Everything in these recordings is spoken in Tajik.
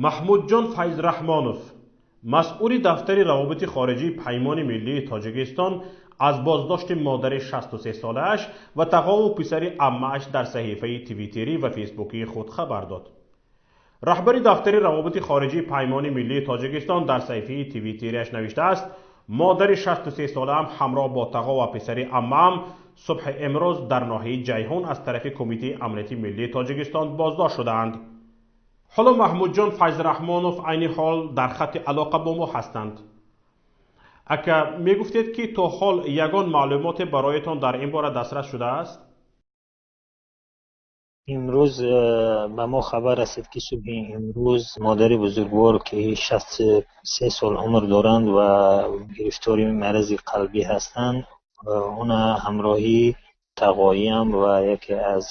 Маҳмудҷон Файзраҳмонов, масъули дафтари равобити хориҷии Паймони миллии Тоҷикистон, аз боздошти модари 63-солааш ва тағову писари аммааш дар саҳифаи Твиттерӣ ва Фейсбукии худ хабар дод. Раҳбари дафтари равобити хориҷии Паймони миллии Тоҷикистон дар саҳифаи Твиттериаш навиштааст: модари 63-солаам ҳамроҳ бо тағо ва писари аммаам субҳи имрӯз дар ноҳияи Ҷайҳун аз тарафи Кумитаи амнияти миллии Тоҷикистон боздошт шудаанд. Ҳоло Маҳмудҷон Файзраҳмонов айни ҳол дар хатти алоқа бо мо ҳастанд. Ака, мегуфтед, ки то ҳол ягон маълумоте бароятон дар ин бора дастрас шудааст? Имрӯз ба мо хабар расид, ки субҳи имрӯз модари бузургвор, ки 63 сол умр доранд ва гирифтори марази қалбӣ ҳастанд, она ҳамроҳи тағоиам ва яке аз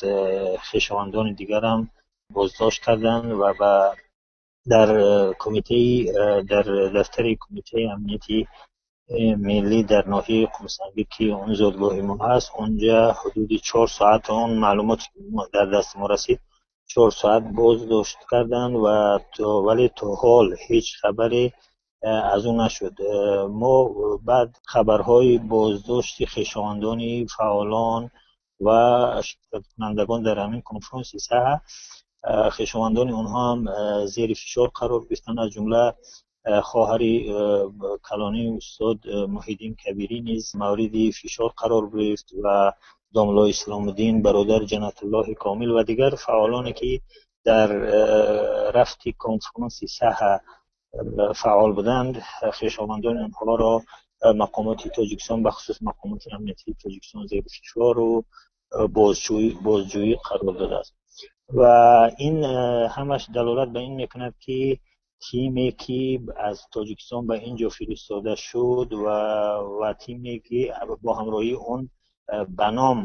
хешовандони дигарам боздошт карданд ва ба дар кумитаи дар дафтари Кумитаи амнияти миллӣ дар ноҳияи Қумсангир, ки он зодгоҳи мо ҳаст, онҷа ҳудуди 4 соат, он маълумоте ки дар дасти мо расид, 4 соат боздошт карданд ва вале то ҳол ҳеҷ хабаре аз ӯ нашуд. Мо баъд хабарҳои боздошти хешовандони фаъолон ва ширкаткунандагон дар ҳамин конфронси САҲА, хешовандони онҳо ҳам зери фишор қарор гирифтанд. Аз ҷумла хоҳари калонии устод Муҳиддин Кабирӣ низ мавриди фишор қарор гирифт ва домло Исломуддин, бародар Ҷаннатуллоҳи Комил ва дигар фаъолоне, ки дар рафти конфронси САҲА фаъол буданд, хешовандони онҳоро мақомоти Тоҷикистон, бахусус мақомоти амниятии Тоҷикистон, зери фишору бозҷӯӣ қарор додааст. Ва ин ҳамаш далолат ба ин мекунад, ки тиме, ки аз Тоҷикистон ба ин ҷо фиристода шуд ва тиме, ки бо ҳамроҳии он ба ном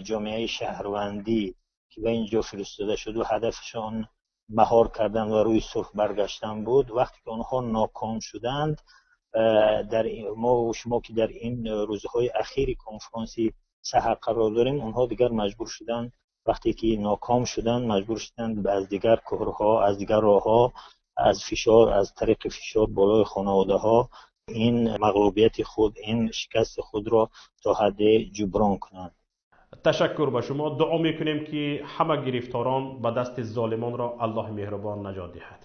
ҷомеаи шаҳрвандӣ, ки ба ин ҷо фиристода шуд ва ҳадафшон маҳор кардан ва рӯи сурх баргаштан буд, вақте ки онҳо ноком шуданд, дар мо шумо, ки дар ин рӯзҳои ахири конфронси САҲА қарор дорем, онҳо дигар маҷбур шуданд, вақте ки ноком шуданд, маҷбур шуданд аз дигар корҳо, аз дигар роҳҳо, аз фишор, аз тариқи фишор болои хонаводаҳо ин мағлубияти худ, ин шикасти худро то ҳадде ҷуброн кунанд. Ташаккур ба шумо. Дуо мекунем, ки ҳама гирифторон ба дасти золимонро Аллоҳи меҳрубон наҷот диҳад.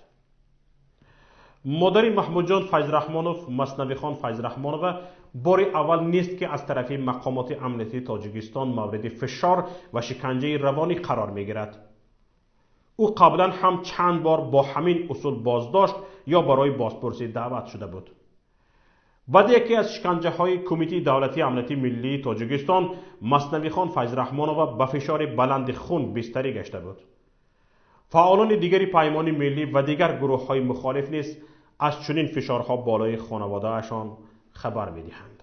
Модари Маҳмудҷон Файзраҳмонов, Маснавихон Файзраҳмонова, бори аввал нест, ки аз тарафи мақомоти амниятии Тоҷикистон мавриди фишор ва шиканҷаи равонӣ қарор мегирад. Ӯ қаблан ҳам чанд бор бо ҳамин усул боздошт ё барои бозпурсӣ даъват шуда буд. Баъд яке аз шиканҷаҳои Кумитаи давлатии амнияти миллии Тоҷикистон Маснавихон Файзраҳмонова ба фишори баланди хун бистарӣ гашта буд. Фаъолони дигари Паймони миллӣ ва дигар гурӯҳҳои мухолиф низ аз чунин фишорҳо болои хонаводаашон хабар медиҳанд.